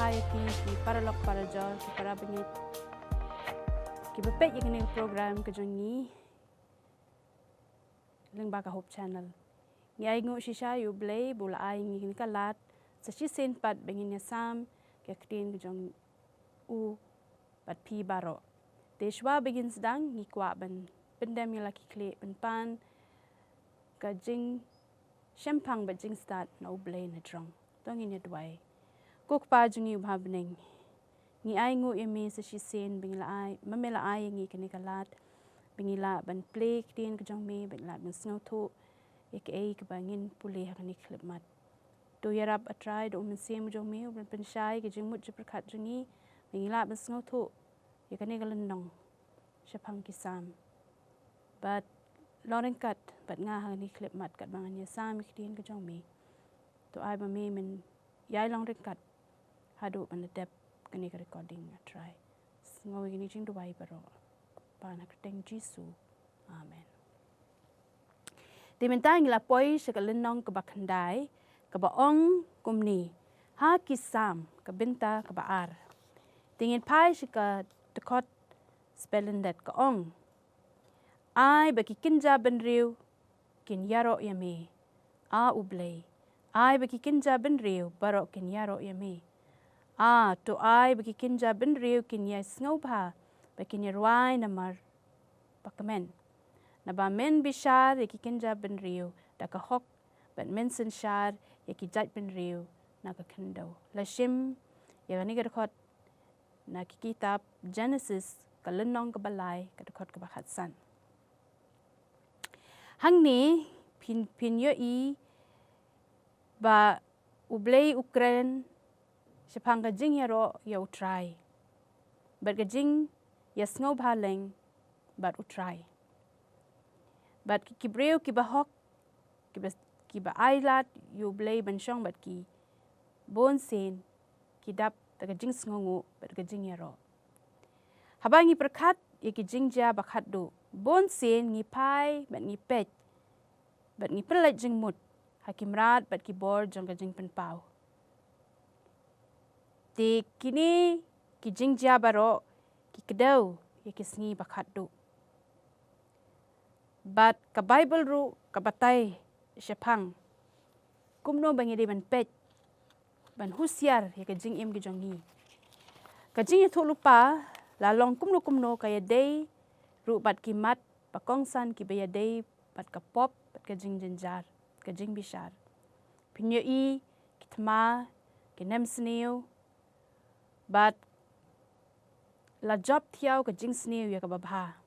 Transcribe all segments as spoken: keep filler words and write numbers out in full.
Ïa phi ki paralok parajor, ki parabangeit, kiba peit ïa kane ka program ka jong ngi lyngba ka Hope Channel. Ngi ainguh shisha ïa U Blei ba u la ai ïa ngi kane ka lad sa shisien pat ba ngin ïasam ïa ka ktien ka jong u bad phi baroh. Te shuwa ba ngin sdang, ngi kwah ban pyndem ïa la ki khlieh pynban ka jingshemphang bad jingstad na U Blei na jrong. To ngin ïa duwai. Ko Kpa jong ngi uba ha bneng, ngi ainguh ïa me sa shisien ba ngi la ai, ba me la ai ïa ngi kane ka lad ba ngi lah ban plie ïa ka ktien ka jong me, ba ngi lah ban sngewthuh ïa kaei kaba ngin pule ha kane ka khyllipmat. To ïarap, A Trai, da U Mynsiem jong me uban pynshai ïa ka jingmut jingpyrkhat jong ngi ba ngi lah ban sngewthuh ïa kane ka lynnong shaphang ki Salm. Bad long ryngkat bad nga ha kane ka khyllipmat katba ngan ïasam ïa ka ktien ka jong me. To ai ba me men ïai long ryngkat haduh ban da dep kane ka recording, A Trai. Sngew ïa kine ki jingduwai baroh, Kpa, na ka kyrteng Jisu. Amen. Te mynta ngi la poi sha ka lynnong kaba khyndai, kaba ong kumne, ha ki Salm ka bynta kaba ar. Te ngin phai sha ka dkhot spellyndet, ka ong: Ai ba ki kynja bynriew kin ïaroh ïa me, A U Blei. Ai ba ki kynja bynriew baroh kin ïaroh ïa me. A, to ai ba ki kynja bynriew kin ïai sngewbha, ba kin ïarwai namar ba kmen. Naba men bishar ïa ki kynja bynriew da ka hok, bad men synshar ïa ki jait bynriew na ka khyndew. La shim ïa kane ka dkhot na ka kitab Jenesis, ka lynnong kaba lai, ka dkhot kaba khatsan. Hangne phin, phin ïohi ba U Blei u kren shaphang ka jingïaroh ïa U Trai bad ka jingïasngewbha lem bad U Trai. Bad ki, ki briew kiba hok, kiba, kiba ailad ïa U Blei ban shong bad ki, bunsien ki dap da ka jingsngewnguh bad ka jingïaroh. Haba ngi pyrkhat ïa ki jingjia ba khatduh, bunsien ngi phai bad ngi peit bad ngi pynleit jingmut ha ki mrad bad ki bor jong ka jingpynpaw. Te kine ki jingjia baroh ki kdew ïa ki sngi ba khatduh. Bad ka Baibl ruh ka batai shaphang kumno ba ngi dei ban peit, ban husiar ïa ka jingim ka jong ngi. Ka jingïathuhlypa, la long kumno kumno, ka ïadei ruh bad ki mat ba kongsan kiba ïadei bad ka pop bad ka jingjynjar, ka jingbishar. Phin ïohi ki thma, ki nemsniew, bad la jop thiaw ka jingsniew ïa kaba bha,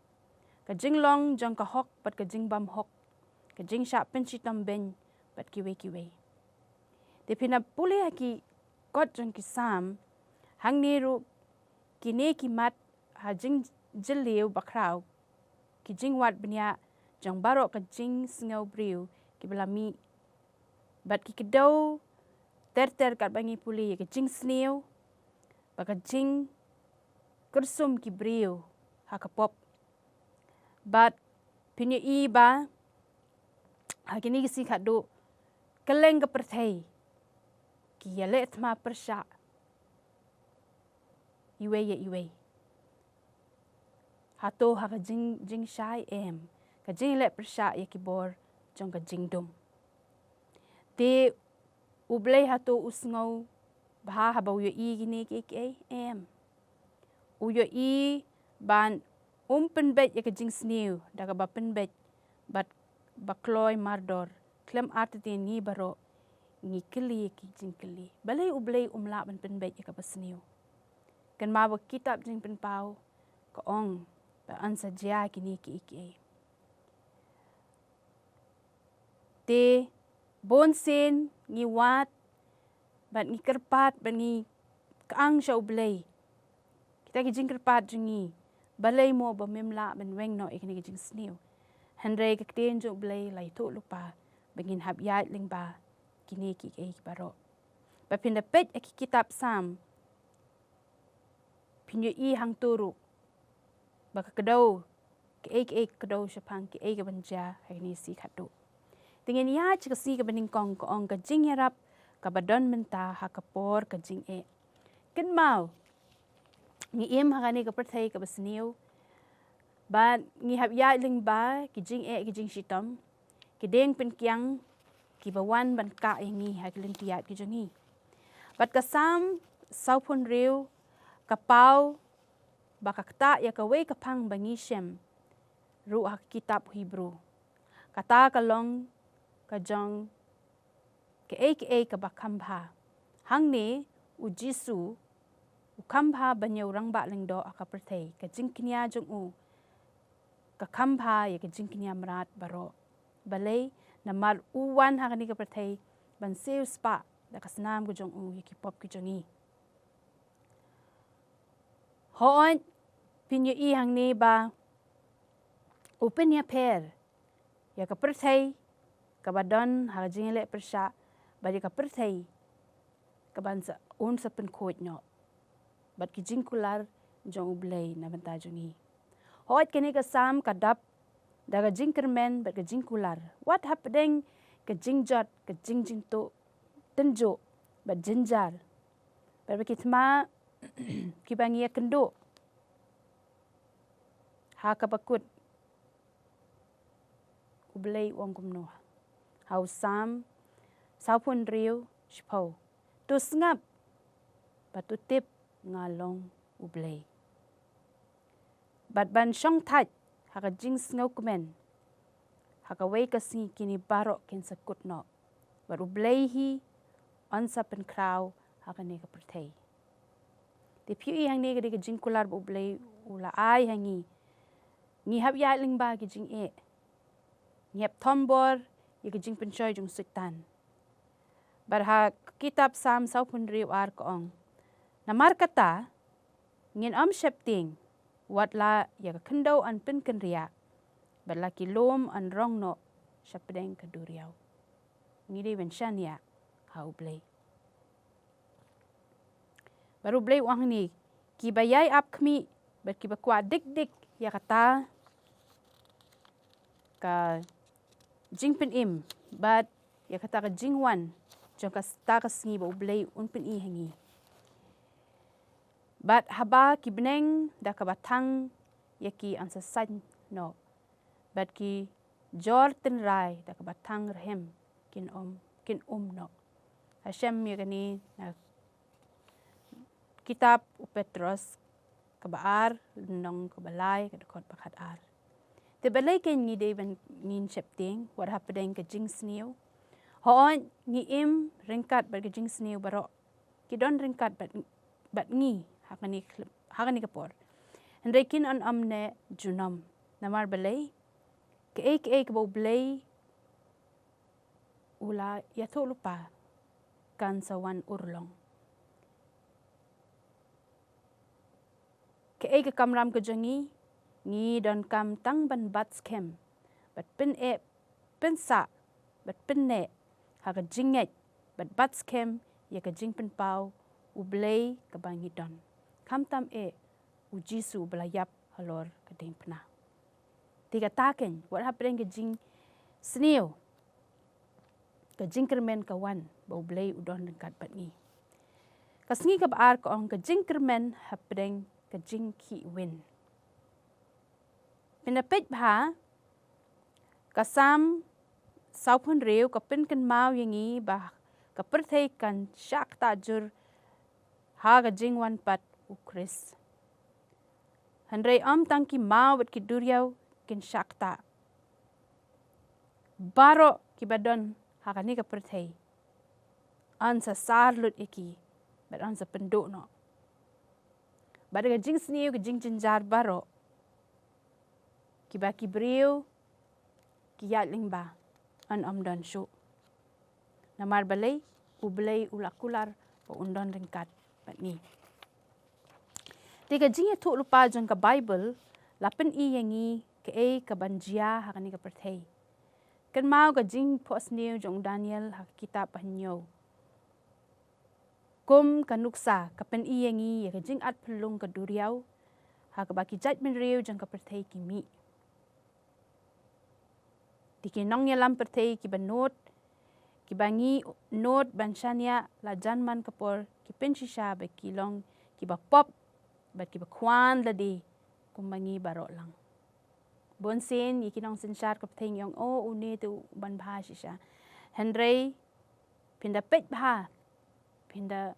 ka jinglong jong ka hok bad ka jingbymhok, ka jingshah pynshitom beiñ bad kiwei kiwei. Te phin ïa pule ha ki kot jong ki Salm, hangne ruh kine ki mat ha jingjylliew bakhraw, ki jingwad bniah jong baroh ka jingsngew briew kiba la mih, bad ki kdew ter ter katba ngi pule ïa ka jingsniew bad ka jingkyrsum ki briew ha ka pop. Bad phin ïohi ba ha kine ki sngi khatduh, kylleng ka pyrthei ki ïaleh thma pyrshah iwei ïa iwei. Hato ha ka jing, jingshai? Em, ka jingïaleh pyrshah ïa ki bor jong ka jingdum. Te U Blei hato u sngewbha haba u ïohi kine kiei kiei? Em. U ïohi ban um pynbeit ïa ka jingsniew da kaba pynbeit bad ba kloi mardor khlem artatien. Ngi baroh ngi kylli ïa ki jingkylli, balei U Blei um lah ban pynbeit ïa kaba sniew? Kynmaw ba ka kitab Jingpynpaw ka ong ba yn sa jia kine kiei kiei. Te bunsien ngi wad bad ngi kyrpad bad ngi kyang sha U Blei kita ki jingkyrpad jong ngi, balei mo ba mem lah ban weng noh ïa kine ki jingsniew? Hynrei ka ktien jong U Blei la ïathuhlypa ba ngin hap ïaid lyngba kine kiei kiei baroh. Ba phin da peit ha ki kitab Salm, phin ïohi hangto ruh ba ka kdew, kaei kaei ka kdew shaphang kaei kaban jia ha kine ki sngi khatduh. Te ngin ïaid sha ka sngi kaba nyngkong, ka ong ka jingïarap kaba don mynta ha ka por ka jingeh. Kynmaw, ngi im ha kane ka pyrthei kaba sniew, bad ngi hap ïaid lyngba ki jingeh, ki jingshitom, ki dieng pynkiang kiba wan ban kah ïa ngi ha ki lynti ïaid ki jong ngi. Bad ka Salm sawphew hynriew ka paw ba ka ktah ïa kawei ka phang ba ngi shem ruh ha ka kitab Hebru. Kata ka long ka jong kaei kaei kaba kham bha. Hangne u Jisu u kham bha ban ïa u rangbah lyngdoh ha ka pyrthei, ka jingkñia jong u ka kham bha ïa ka jingkñia mrad baroh. Balei? Namar u wan ha kane ka pyrthei ban siew spah da ka snam ka jong u ïa ki pop ki jong ngi. Hooid, phin ïohi hangne ba u pynïapher ïa ka pyrthei kaba don ha ka jingïaleh pyrshah bad ïa ka pyrthei kaban sa, un sa pynkhuid noh bad ki jingkular jong U Blei na bynta jong ngi. Hooid, kane ka Salm ka dap da ka jingkyrmen bad ka jingkular, wat hapdeng ka jingjot, ka jingjyntuh, tynjuh bad jynjar, bad ba ki thma kiba ngi ïakynduh ha kaba kut. U Blei u ong kumno ha u Salm sawphew hynriew, shiphew: To sngap bad to tip nga long U Blei, bad ban shongthait ha ka jingsngewkmen. Ha kawei ka sngi kine baroh kin sa kut noh, bad U Blei hi un sa pynkhraw ha kane ka pyrthei. Te phi ïohi hangne ka dei ka jingkular ba U Blei u la ai ha ngi. Ngi hap ïaid lyngba ki jingeh, ngi hap thombor ïa ki jingpynshoi jong u Soitan. Bad ha ka kitab Salm sawphew hynriew, ar ka ong: Namar kata ngin ym sheptieng, wat la ïa ka khyndew yn pynkynriah, bad la ki lum yn rong noh shapdeng ka duriaw. Ngi dei ban shaniah ha U Blei. Bad U Blei u ong hangne, kiba ïai ap khmih bad kiba kwah dik dik ïa kata ka jingpynim bad ïa kata ka jingwan jong kata ka sngi ba U Blei un pyni ha ngi. Bad haba ki bneng da kaba thang ïa ki yn sa saiñ noh, bad ki jor tynrai da kaba thang rhem kin um, kin um noh. Ha shem ïa kane na kitab u Petros kaba ar, lynnong kaba lai, ka dkhot ba khatar. Te balei kein ngi dei ban ngin sheptieng wat hapdeng ka jingsniew? Hooid, ngi im ryngkat bad ka jingsniew baroh, ki don ryngkat bad, bad ngi ha kane ka khlem, ha kane ka por. Hynrei kin yn ym neh junom. Namar balei? Kaei kaei kaba U Blei u la ïathuh lypa kan sa wan urlong. Kaei ka kamram ka jong ngi? Ngi donkam tang ban bat skhem bad pyneh, pynsah bad pynneh ha ka jingngeit bad bat skhem ïa ka jingpynpaw U Blei kaba ngi don, khamtam eh U Jisu ba la ïap halor ka diengphna. Te kata kein, wat hapdeng ka jingsniew, ka jingkyrmen ka wan ba U Blei u don ryngkat bad ngi. Ka sngi kaba ar ka ong, ka jingkyrmen hapdeng ka jingkhih win. Phin da peit bha, ka Salm sawphew hynriew ka pynkynmaw ïa ngi ba ka pyrthei kan shah ktah jur ha ka jingwan pat U Khrist. Hynrei ym tang ki maw bad ki duriaw kin shah ktah. Baroh kiba don ha kane ka pyrthei yn sa sar lut ïa ki bad yn sa pynduh noh. Bad ka jingsniew, ka jingjynjar baroh kiba ki briew ki ïaid lyngba yn ym don shuh. Namar balei? U Blei u la kular ba un don ryngkat bad ngi. Te ka jingïathuhlypa jong ka Baibl la pyni ïa ngi kaei kaban jia ha kane ka pyrthei. Kynmaw ka jingphohsniew jong u Daniel ha ka kitab ba hynñiew. Kum ka nuksa ka pyni ïa ngi ïa ka jingat phyllung ka duriaw ha kaba ki jaitbynriew jong ka pyrthei ki mih. Te ki nongïalam pyrthei kiba nud Kiba ngi nud ban shaniah la jan man ka por ki pynshisha ba ki long kiba pop bad kiba khwan lade kumba ngi baroh lang. Bun sien ïa ki nongsynshar ka pyrthei ngi ong, "Oh, une te u ban bha shisha." Hynrei phin da peit bha, phin da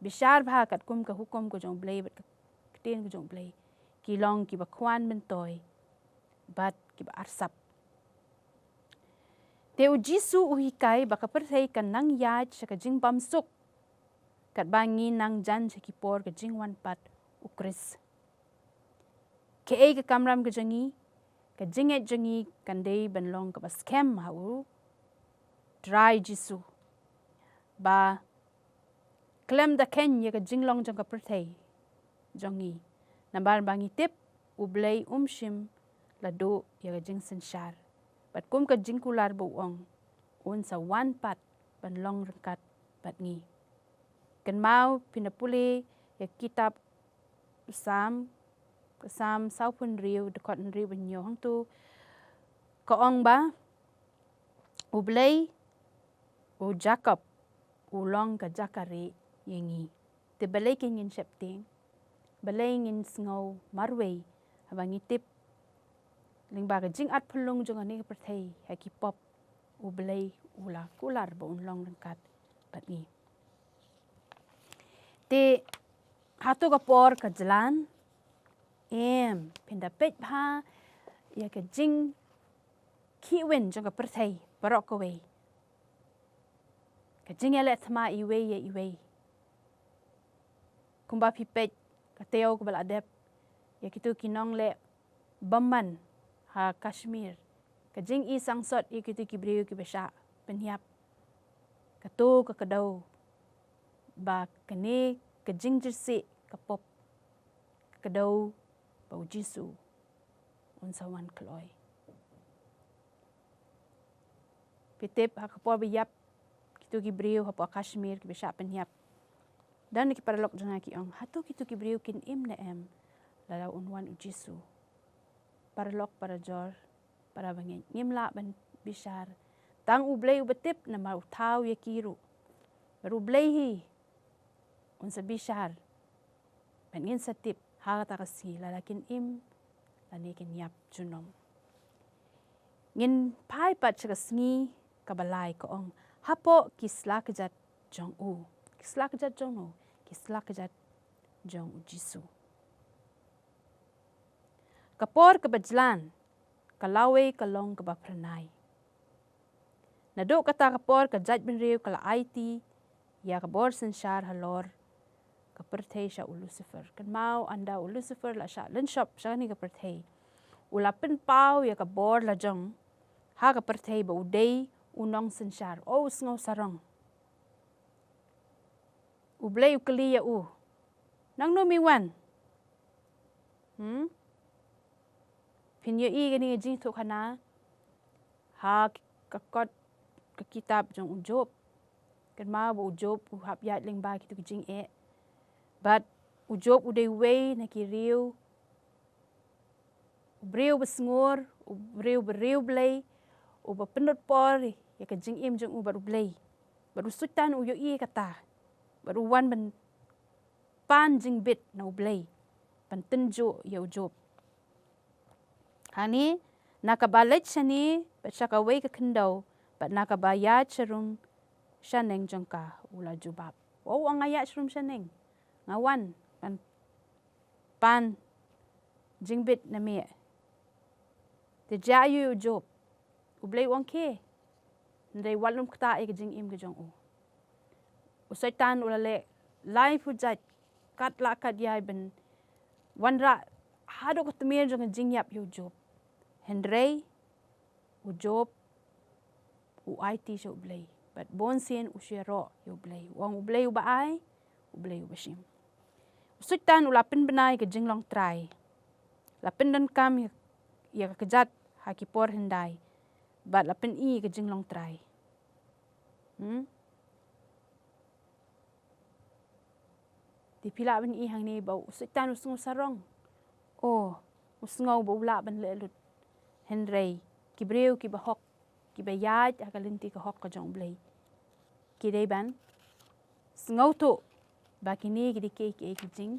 bishar bha katkum ka hukum ka jong U Blei bad ka ktien ka jong U Blei, ki long kiba khwan myntoi bad kiba arsap. Te U Jisu u hikai ba ka pyrthei kan nang ïaid sha ka jingbymsuk katba ngi nang jan sha ki por ka jingwan pat U Khrist. Kaei ka kamram ka jong ngi? Ka jingngeit jong ngi kan dei ban long kaba skhem ha U Trai Jisu, ba khlem da kheiñ ïa ka jinglong jong ka pyrthei jong ngi. Namar ba ngi tip U Blei um shym la duh ïa ka jingsynshar. Bad kum ka jingkular ba u ong, un sa wan pat ban long ryngkat bad ngi. Kynmaw phin da pule ïa kitab Salm, Salm sawphew hynriew, dkhot hynriew bad hynñiew. Hangto ka ong ba U Blei u Jakob u long ka jaka rieh ïa ngi. Te balei ngin sheptieng? Balei ngin sngew marwei haba ngi tip lyngba ka jingat phyllung jong kane ka pyrthei ha ki pop U Blei u la kular ba un long ryngkat bad ngi? Te hato ka por ka jlan? Em, phin da peit bha ïa ka jingkhih win jong ka pyrthei baroh kawei. Ka jingïaleh thma iwei ïa iwei. Kumba phi peit ka taïew kaba la dep, ïa kito ki nongleh bymman ha Kashmir, ka jingi sangsot ïa kito ki briew kiba shah pynïap. Kato ka kdew ba kane ka jingjyrsieh ka pop, ka kdew ba U Jisu un sa wan kloi. Phi tip, ha ka por ba ïap kito ki briew hapoh Kashmir kiba shah pynïap, don ki paralok jong nga ki ong, hato kito ki briew kin im ne em lada un wan U Jisu? Paralok, parajor, para bangeit, ngim lah ban bishar. Tang U Blei uba tip namar u thaw ïa ki ruh. Bad U Blei hi un sa bishar. Bad ngin sa tip ha kata ka sngi lada kin im lane kin ïap junom. Ngin phai pat sha ka sngi kaba lai, ka ong, hapoh ki sla kjat jong u. Ki sla kjat jong u, ki sla kjat jong U Jisu. Ka por kaba jlan ka lawei ka long kaba phyrnai. Naduh kata ka por ka jaitbynriew ka la aiti ïa ka bor synshar halor ka pyrthei sha u Lucifer. Kynmaw, ynda u Lucifer la shah lynshop sha kane ka pyrthei, u la pynpaw ïa ka bor la jong ha ka pyrthei ba u dei u nongsynshar. O, u sngew sarong. U Blei u kylli ïa u, nangno me wan? Hmm? Phin ïohi kane ka jingthoh khana ha ka kot ka kitab jong u Job. Kynmaw ba u Job u hap ïaid lyngba kito ki jingeh. Bad u Job u dei uwei na ki riew, u briew ba sngur, u briew ba riewblei, uba pynlut por ïa ka jingim jong u bad U Blei. Bad u Soitan u ïohi kata. Bad u wan ban pan jingbit na U Blei ban tynjuh ïa u Job. Hangne, na kaba leit shane bad sha kawei ka khyndew, bad na kaba ïaid sharum shaneng jong ka, u la jubab. Wow, nga ïaid sharum shaneng. Nga wan ban pan jingbit na me. Te jia aïu ïa u Job? U Blei u ong khie. Hynrei wat lum ktah ïa ka jingim ka jong u. U Soitan u la leh laiphew jait kat la kat ïai ban wanrah haduh ka tmier jong ka jingïap ïa u Job. Hynrei u Job u aiti sha U Blei. Bad bun sien u shu ïaroh ïa U Blei. U ong U Blei uba ai, U Blei uba shim. U Soitan u la pynbna ïa ka jinglong trai. La pyndonkam ïa, ïa ka kjat ha ki por hyndai. Bad la pyni ïa ka jinglong trai. Hmm? Te phi lah ban i hangne ba u Soitan u sngew sarong. O, u sngew ba u lah ban leh lut. Hynrei ki briew kiba hok, kiba ïaid ha ka lynti ka hok ka jong U Blei, Ki dei ban sngewthuh ba kine ki dei ki, ki, ki jing,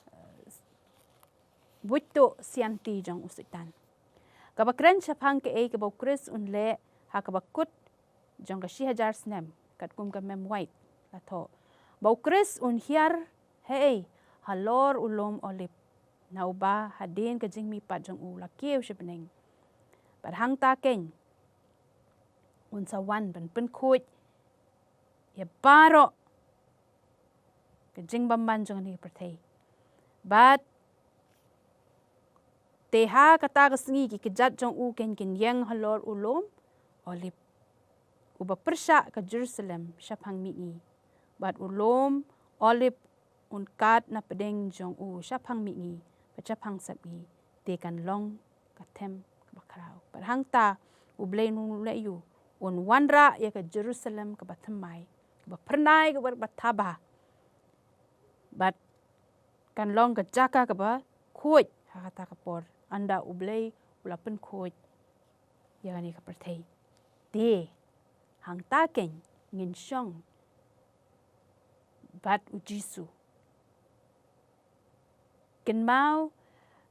eh, buit tuh sianti jong u Soitan. Kaba kren shaphang kaei kaba u Khrist un leh ha kaba kut jong ka shi hajar snem, katkum ka Mem White la thoh. Ba u Khrist un hiar haei halor u lum Olib. Na uba hadien ka jingmihpat jong u la kiew sha bneng. Bad hangta keiñ un sa wan ban pynkhuid ïa baroh ka jingbymman jong kane ka pyrthei. Bad te ha kata ka sngi ki kjat jong u keiñ kin ïeng halor u lum Olib, uba pyrshah ka Jerusalem shaphang mihngi. Bad u lum Olib un kad na pdeng jong u shaphang mihngi bad shaphang sepngi. Te kan long ka them kaba khraw. Bad hangta U Blei un leh ïa u, un wanrah ïa ka Jerusalem kaba thymmai, kaba phyrnai, kaba, kaba thaba. Bad kan long ka jaka kaba khuid ha kata ka por, ynda U Blei u la pynkhuid ïa kane ka pyrthei. Te hangta keiñ ngin shong bad U Jisu. Kynmaw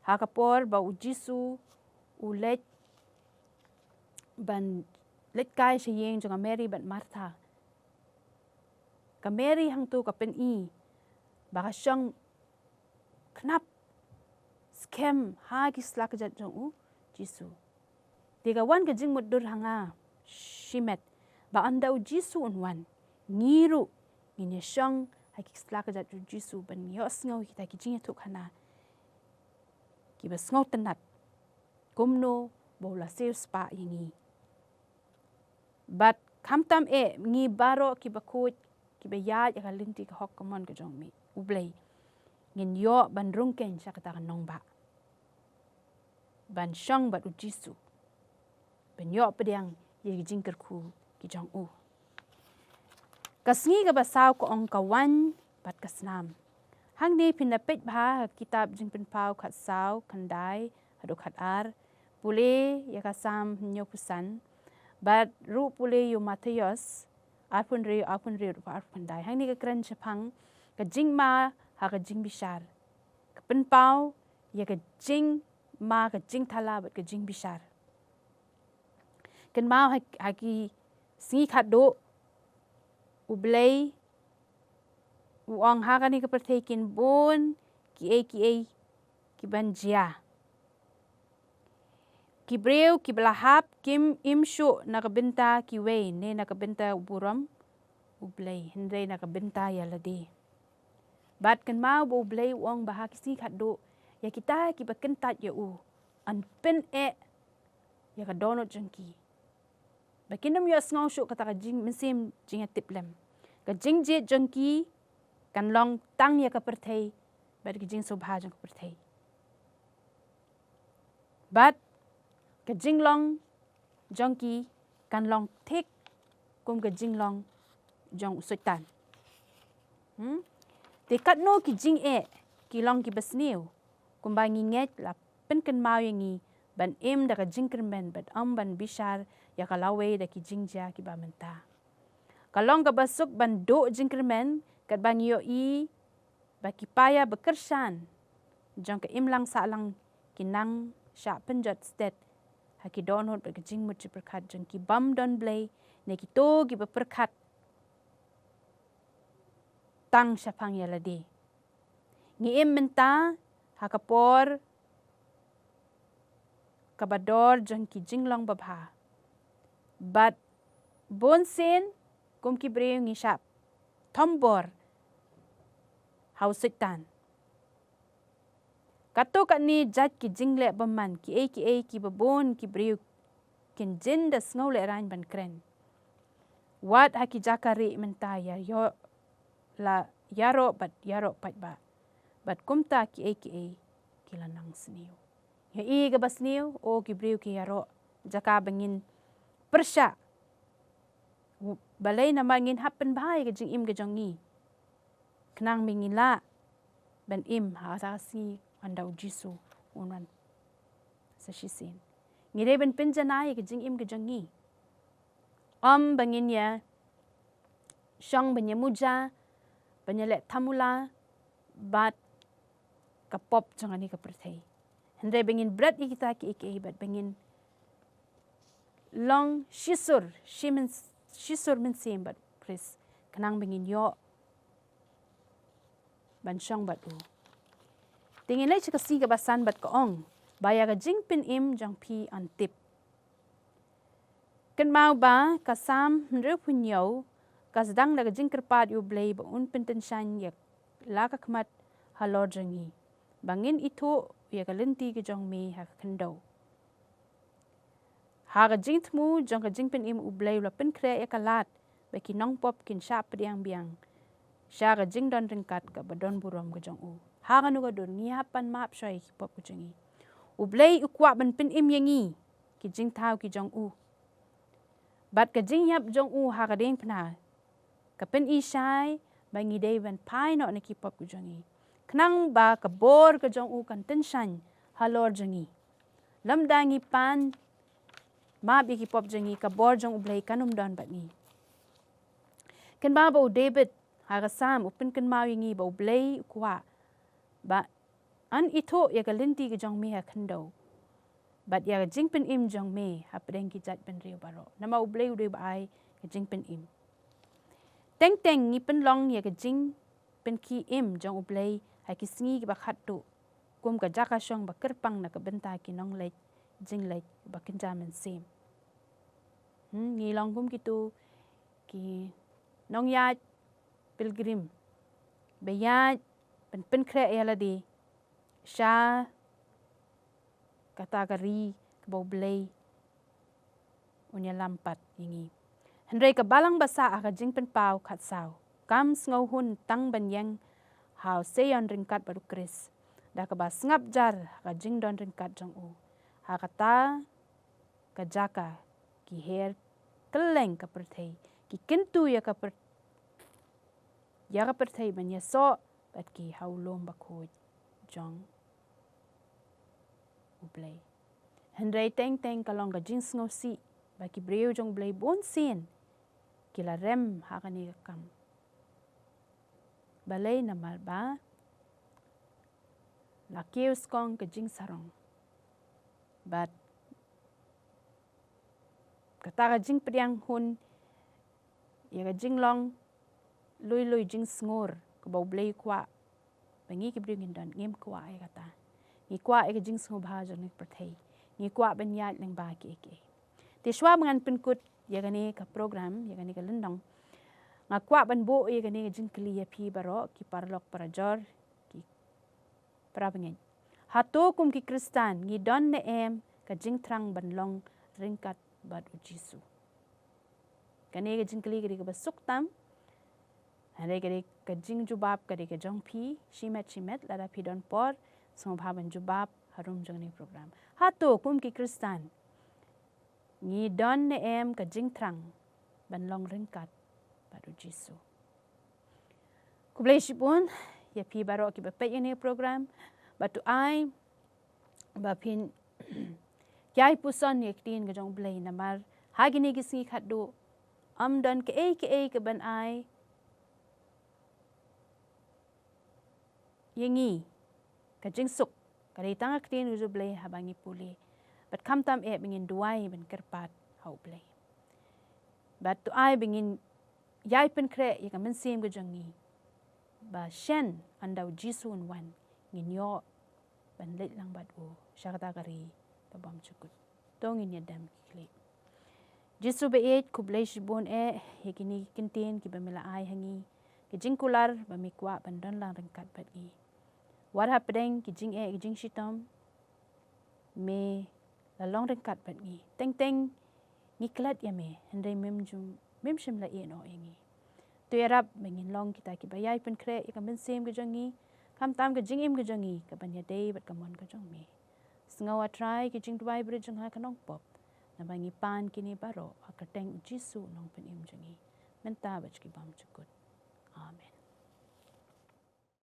ha ka por ba U Jisu u leit ban leit kai sha ïing jong ka Mary bad Martha. Ka Mary hangto ka pyni ba ka shong khnap skhem ha ki slajat jong U Jisu. Te ka wan ka jingmutdur ha nga shimet ba ynda U Jisu un wan, ngi ruh ngin ïa shong ha ki slajat U Jisu ban ïohsngew kita ki jingïathuhkhana kiba sngewtynnat, kumno ba u la siewspah ïa ngi. Bad khamtam eh ngi baroh kiba khuid, kiba ïaid ïa ka lynti ka hok ka mon ka jong U Blei, ngin ïoh ban rung keiñ sha kata ka nongbah ban shong bad U Jisu, ban ïoh pdiang ïa ki jingkyrkhu ki jong u. Ka sngi kaba saw ka ong ka waiñ bad ka snam. Hangne phin da peit bha ha ka kitab Jingpynpaw khatsaw, khyndai haduh khatar. Pule ïa ka Salm hynñiewphew san bad ruh pule ïa u Mathaios arphew hynriew, arphew hynriew haduh arphew khyndai. Hangne ka kren shaphang ka jingma ha ka jingbishar. Ka pynpaw ïa ka jingma, ka jingthala bad ka jingbishar. Kynmaw ha, ha ki sngi khadduh U Blei u ong ha kane ka pyrthei kin bun kiei kiei kiban jia. Ki briew kiba la hap kim im shuh na ka bynta kiwei ne na ka bynta u burom U Blei, hynrei na ka bynta ïa lade. Bad kynmaw ba U Blei u ong ba ha ki sngi khadduh ïa kita kiba kyntait ïa u yn pyneh ïa ka dohnud jong ki. Ba kin ym ïohsngew shuh kata ka jingmynsiem jingïatiplem. Ka jingjied jong ki kan long tang ïa ka pyrthei bad ka jingsngewbha jong ka pyrthei. Bad ka jinglong jong ki kan long thik kum ka jinglong jong u Soitan. Hmm? Te katno ki jingeh ki long kiba sniew, kumba ngi ngeit la pynkynmaw ïa ngi ban im da ka jingkyrmen bad ym ban bishar ïa ka lawei da ki jingjia kiba mynta. Ka long kaba suk ban duh jingkyrmen katba ngi ïohi ba ki paia ba kyrshan jong ka imlang sahlang ki nang shah pynjot stet ha ki dohnud bad ka jingmut jingpyrkhat jong ki bym don Blei ne kito kiba pyrkhat tang shaphang ïa lade. Ngi im mynta ha ka por kaba dor jong ki jinglong babha. Bad bunsien kum ki briew ngi shah thombor ha u Soitan. Katto katne jait ki jingleh bymman kiei kiei kiba bun ki briew kin jin da sngew lehraiñ ban kren. Wat ha ki jaka rieh mynta ïa ïoh la ïaroh bad ïaroh paidbah. Bad kumta kiei kiei ki la nang sniew. Ïohi kaba sniew, o ki briew ki ïaroh, jaka ba ngin pyrshah. Balei? Namar ngin hap pynbha ïa ka jingim ka jong ngi. Khnang ba ngin lah ban im ha kata ka sngi ynda u Jisu un wan sa shisien. Ngi dei ban pynjanai ïa ka jingim ka jong ngi. Ym ba ngin ïa shong ban ïa muja, ban ïa leh thamula bad ka pop jong kane ka pyrthei. Hynrei ba ngin bret ïa kita kiei kiei bad ba ngin long shisur, shi myn-, shisur mynsiem bad Khrist, khnang ba ngin ïoh ban shong bad u. Te ngin leit sha ka sngi kaba san bad ka ong ba ïa ka jingpynim jong phi yn tip. Kynmaw ba ka Salm hynriewphew hynñiew ka sdang da ka jingkyrpad ïa U Blei ba un pyntyngshaiñ ïa la ka khmat halor jong ngi, ba ngin ithuh ïa ka lynti ka jong me ha ka khyndew. Ha ka jingthmu jong ka jingpynim, U Blei u la pynkhreh ïa ka lad ba ki nongpop kin shah pdiang biang sha ka jingdon ryngkat kaba don burom ka jong u. Ha kano ka dur ngi hap ban map shuwa ïa ki pop ka jong ngi. U Blei u kwah ban pynim ïa ngi ki jingthaw ki jong u. Bad ka jingïap jong u ha ka diengphna ka pyni shai ba ngi dei ban phai noh na ki pop ka jong ngi, khnang ba ka bor ka jong u kan tyngshaiñ halor jong ngi. Lymda ngi pan map ïa ki pop jong ngi, ka bor jong U Blei kan ym don bad ngi. Kynmaw ba u David ha ka Salm u pynkynmaw ïa ngi ba U Blei u kwah ba yn ithuh ïa ka lynti ka jong me ha khyndew bad ïa ka jingpynim jong me hapdeng ki jaitbynriew baroh. Namar U Blei u dei uba ai ka jingpynim. Teng teng ngi pynlong ïa ka jingpynkhie im jong U Blei ha ki sngi kiba khatduh kum ka jaka shong ba kyrpang na ka bynta ki nongleit jingleit ba kynja mynsiem. Hmm, ngi long kum kito ki nongïaid pilgrim ba ïaid ban pynkhreh ïa lade sha kata ka ri kaba U Blei un ïalam pat ïa ngi. Hynrei ka Balang Basah ha ka Jingpynpaw khatsaw kam sngewhun tang ban ïeng ha u Seion ryngkat bad U Khrist, da kaba sngap jar ha ka jingdon ryngkat jong u ha kata ka jaka. Ki her kylleng ka pyrthei, ki kyntu ïa ka pyr-, ïa ka pyrthei ban ïasoh bad ki ha u lum bakhuid jong U Blei. Hynrei teng teng ka long ka jingsngewsih ba ki briew jong U Blei bunsien ki la rem ha kane ka kam. Balei? Namar ba la kiew skong ka jingsarong bad kata ka jingpdiang hun ïa ka jinglong lui lui, jingsngur kaba U Blei u kwah ba ngi ki briew ngin don, ngim kwah ïa kata. Ngi kwah ïa ka jingsngewbha jong kane ka pyrthei. Ngi kwah ban ïaid lyngba kiei kiei. Te shuwa ba ngan pynkut ïa kane ka program, ïa kane ka lynnong, nga kwah ban buh ïa kane ka jingkylli ïa phi baroh ki paralok parajor, ki parabangeit. Hato kum ki Khristan ngi don ne em ka jingthrang ban long ryngkat bad U Jisu? Kane ka jingkylli ka dei kaba suk tam. Hynrei ka dei ka jingjubab ka dei ka jong phi shimet shimet, lada phi don por sngewbha ban jubab harum jong kane ka program. Hato kum ki Khristan ngi don ne em ka jingthrang ban long ryngkat bad U Jisu? Khublei shibun ïa phi baroh kiba peit ïa kane ka program, bad to ai ba phin ïai puson ïa ka ktien ka jong U Blei, namar ha kine ki sngi khatduh ym don kaei kaei kaban ai ïa ngi ka jingsuk, ka dei tang ka ktien ka jong U Blei haba ngi pule. Bad khamtam eh ba ngin duwai ban kyrpad ha U Blei. Bad to ai ba ngin ïai pynkhreh ïa ka mynsiem ka jong ngi, ba shen ynda U Jisu un wan ngin ïoh ban leit lang bad u sha kata ka ri ka bymjukut. To ngin ïadem ki khlieh. Jisu ba ïeit, khublei shibun eh ïa kine ki ktien kiba me la ai ha ngi, ki jingkular ba me kwah ban don lang ryngkat bad ngi. Wat hapdeng ki jingeh ki jingshitom, me la long ryngkat bad ngi. Teng teng ngi klet ïa me, hynrei mem jum, mem shym la ïehnoh ïa ngi. To ïarap ba ngin long kita kiba ïai pynkhreh ïa ka mynsiem ka jong ngi, khamtam ka jingim ka jong ngi kaban ïadei bad ka mon ka jong me. Sngew, A Trai, ki jingduwai bri jong nga ka nongpop, naba ngi pan kine baroh ha ka kyrteng U Jisu U Nongpynim jong ngi, mynta bad sha ki bymjukut. Amen.